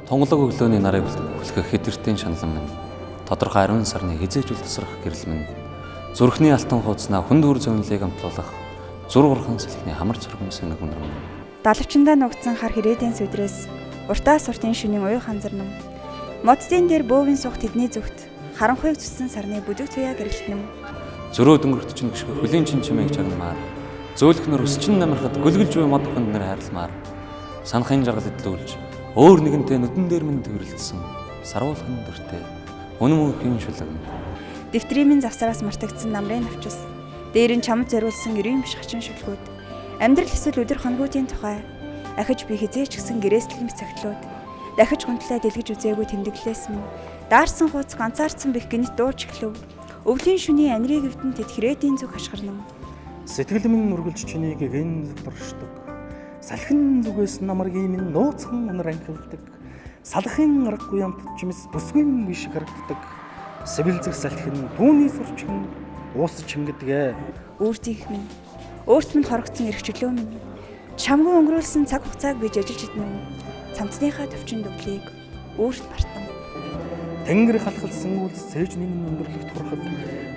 Тунгалаг өглөөний нарыг хүлхэх хэтэртийн шаналан минь, тодорхой 10 сарны хизээж үл тасрах гэрэл минь, зүрхний алтан хуудаснаа хүнд үр зовнилыг амтлуулах зур гурхан салхины хамар цоргон сэнэг үнэр минь. Далавчиндаа нугдсан хар хэрээдийн сүдрээс уртаас уртын шөнийн уян ханзарнам. Моддын дээр бөөвийн сух тэдний зүгт харанхуйг зүтсэн сарны бүдэг туяа гэрэлтэнэм. Зөрөө дөнгөрт чинь гიშгэ хөлийн чин чимээг чагнамаар, зөөлхнөр өсчин намархад гөлгөлж буй мод хүнд нэр хайрламаар, санахын жаргал эдлүүлж өөр нэгэнтэй нүдэн дээр минь төвөрлөсөн саруулхан дүртэй үнэн мөнхийн шүлэг. Дэвтрийн минь завсараас мартагдсан намрын навчис, дээр нь чамд зориулсан ерийн биш хачин шүлгүүд, амьдрал эсвэл өдөр хоногуудын тухай ахиж би хизээч гисэн гэрээслэн бицэгтлүүд, дахиж гунтлаа дэлгэж үзээгүй тэмдэглээс минь даарсан хууц ганцаардсан бих гинт дууж эхлэв. Өвлийн шөнийн анирыг өвдөн тэд хэрээдийн зүг хашгирнам. Сэтгэл минь үргэлж чинийг гэн зүг дуршдаг. Салхин зүгээс намаргийн минь нууцхан үнэр анхилдаг. Салхын аргагүй амт чимс бүсгүй биш харагддаг. Сэвэлзэх салхин түүний сурчхан уусч чингэдэг. Өөртийнх минь өөрт минь хорогдсон эрхчлөө минь чамгүй өнгөрүүлсэн цаг хугацааг би жажилж идэнэ. Цамцныхаа төвчин дүглийг өөрт мартам. Тэнгэр халахалсан үлс цээжний минь өндөрлөгт хурахад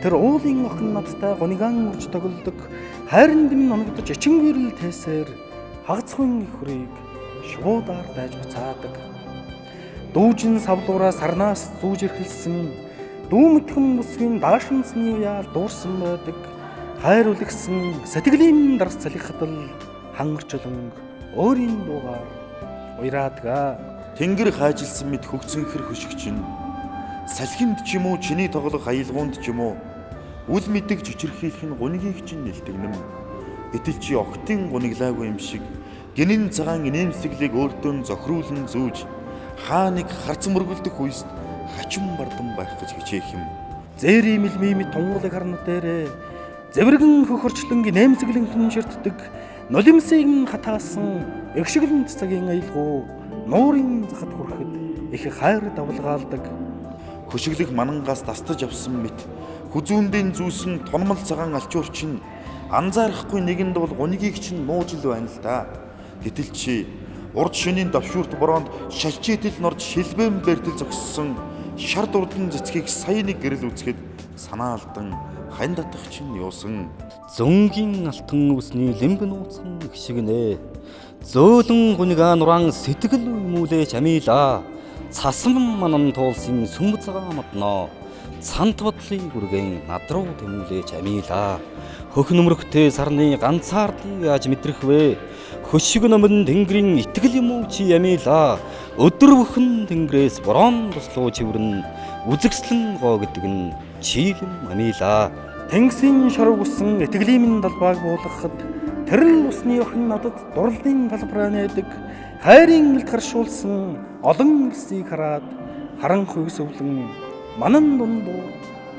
тэр уулын охин надтай гуниган урж тоглодог. Хайранд минь оногдож ичингүрэл тээсээр хагацхүйн их хүрийг шуудаар дайж буцаадаг. Дүүжин савлуураа сарнаас зүүж эрхэлсэн дүүмэтхэн бүсгийн даашинсны уяал дуурсан байдаг. Хайр үлгсэн сэтгэлийн дарс салхихад л хангарчлан өөрийн дуугаар уйраадаг. Тэнгэр хайжилсан мэт хөгцөнхөр хөшигч нь салхинд ч юм уу чиний тоглох аялгуунд ч юм уу үл мэдэг чичирхийлэх нь гунигийг чинь нэлтэгнэм. Гэтэл чи огтын гуниглаагүй юм шиг гинэн цагаан инээмсэглийг өөртөө зохируулан зүүж хаа нэг харц мөргөлдөх үест хачин бардан байх гэж хичээх юм. Зээрийн мэлмий мэт тунгалаг харна дээрээ зэвэргэн хөхөрчлөн инээмсэглэнхэн ширтдэг нулимсыг хатаасан эгшиглэн цагийн аялгуу нуурын захад хүрэхэд их хайр давлгаалдаг. Хөшиглөх манангаас дастаж авсан мэт хүзүүндэн зүүсэн тунмал цагаан алчуур чинь анзаарахгүй нэгэнд бол гунигийг чинь нууж л байна л да. Гэтэл чи урд шөнийн давшуурт бороонд шалчээтэл норж шилбэн бэртэл зогссон шар дурдан цэцгийг сая нэг гэрэл үзэхэд санаа алдан хань татах чинь юусан. Зөнгийн алтан үсний лимб нууцхан их шигнэ. Зөөлөн гунигаа нуран сэтгэл өмүүлээ чамилаа. Цасан манан туулсын сүм цагаан модноо. Цант бодлыг үргэн над руу тэмүүлээ чамилаа. Хөх нөмрөхтэй сарны ганцаардлыг яаж мэдрэх вэ? Хөшиг номон тэнгэрийн итгэл юм уу чи ямилаа. Өдөр бүхэн тэнгэрээс борон туслуу чиврэн үзэгслэн гоо гэдэг нь чийлэм амилаа. Тэнгисийн шарвг усан итгэлийн минь далбааг буулгахад тэрл усны охин надад дурлалын талбараа нээдэг. Хайрын илт харшуулсан олон эрсийг хараад харанхуй сөвлөн манан дундуур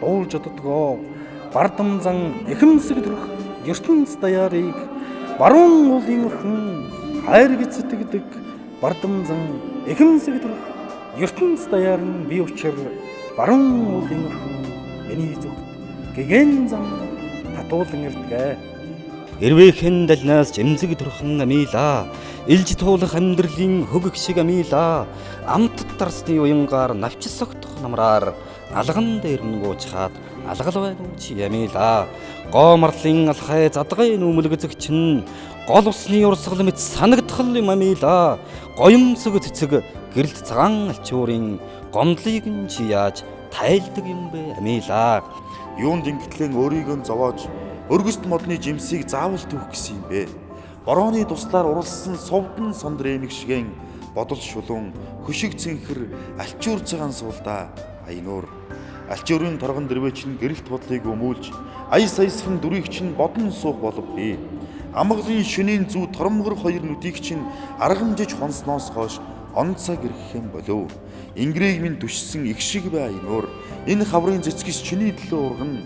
дуулж оддгоо. Бардам зан эхэмсэг төрөх ертөнц даяарыг баруун уулын охин хайр гэж сэтгэдэг. Бардам зан эхэмсэг төрөх ертөнц даяар нь би учир баруун уулын охин миний зүгт гэгэн зан татуулан ирдэг. Эрвээхэн далнаас жимзэг төрхөн амилаа. Илж туулах амьдралын хөгөх шиг амилаа. Амтд дарсны уянгаар навчис согтох намраар алган дээр нь гуучхаад алгал байна уу чи ямилаа. Гоо марлын алхай задгай нүмэлгэзэг чинь гол усны урсгал мэт санагдхал юм амилаа. Гоёмсог цэцэг гэрэлт цагаан алчуурын гомдлыг нь чи яаж тайлдаг юм бэ амилаа. Юунд ингэтлэн өөрийгөө зовоож өргөст модны жимсийг заавал түүх гэсэн юм бэ? Борооны туслаар уралсан сувдан сондор эмэг шигэн бодол шулуун хөшиг цэнхэр алчуур цагаан суулдаа аянуур. Алчуурын торгон дэрвэ чинь гэрэлт бодлыг өмүүлж аяс аясхан дүрийг чинь бодон суух болов би. Амгалын шөнийн зүү торомгор хоёр нүдийг чинь аргамжиж хонсноос хойш он цаг ирэх юм болов. Ингрийг минь түшсэн их шиг бай аянуур. Энэ хаврын цэцгис чиний төлөө ургана.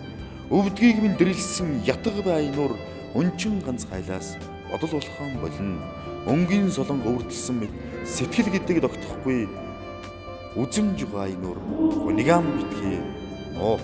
Өвдгийг минь дэрэлсэн ятга бай аянуур. Өнчин ганц хайлаас бодол болохон болно. Өнгийн солонго өвөрдөлсөн мэт сэтгэл гэдэг тогтохгүй үзэмж гайнуур гунигаан битгий нуу.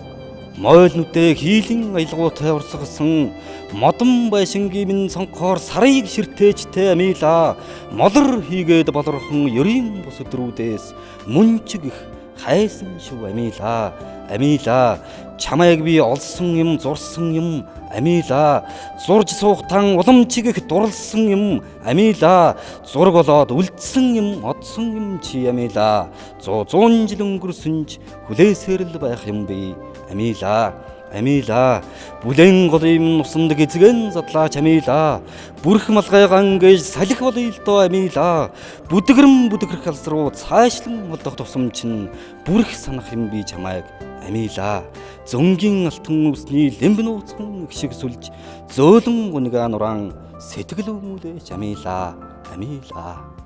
Мойл нүдээ хийлэн аялгуутай урсгасан модон байшингийн минь цонхоор сарыг ширтээжтэй амилаа. Молор хийгээд болорхон ерийн бус өдрүүдээс мөнчиг их хайсан шив амилаа. Амилаа, чамайг би олсон юм, зурсан юм амилаа. Зурж суухтан уламжиг их дурлсан юм амилаа. Зураг болоод үлдсэн юм, одсон юм чи амилаа. 100 жил өнгөрсөн ч хүлээсээр л байх юм би амилаа. Амилаа, бүлэн голын нусанд гизгэн задлаач амилаа. Бүрх малгайгаан гэж салхи болъё л доо амилаа. Бүдгэрэн бүдгэрх алс руу цаашлан молдох тусам чинь бүрх санах юм би чамайг амилаа. Зөнгийн алтан үсний лэмб нууцхан шиг сүлж зөөлөн гунигаа нураан сэтгэл өмүүлээч амилаа. Амилаа.